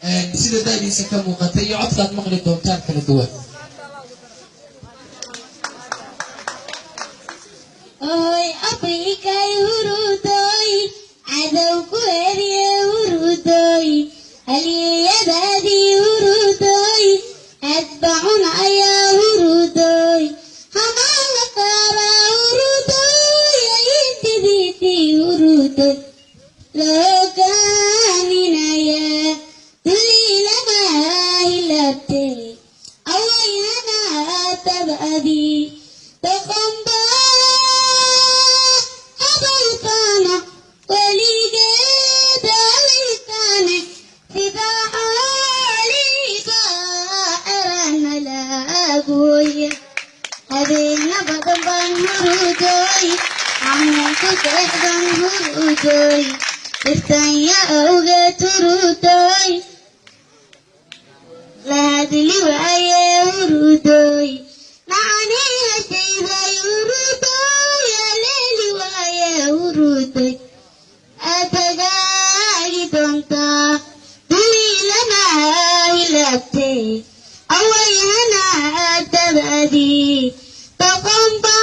Sida da'diisa ka muuqata iyo codkaad maqli doontaan kala duwan. Oy Afrikay hurudoy, cadow ku erye hurudoy, halyeeyadaadii hurudoy, hadbacun ayaa hurudoy, hamaala qaaba hurudoy, ayintidiitii hurudoy, la hogaaminaya duliilama hilabtay awayhana tabadii doqonba habalkaana weligeed alaykaane sidaa xooliba erana laagooya. Habeena badan baan hurudoy, camalku seexdan hurudoy, dhirtanya awgeed hurudoy, la hadli waaye hurudoy, macaniha shayday hurudoy, aleeli waaye hurudoy, atagaagi doontaa duliilana hilabtay awayhana dabadii doqonba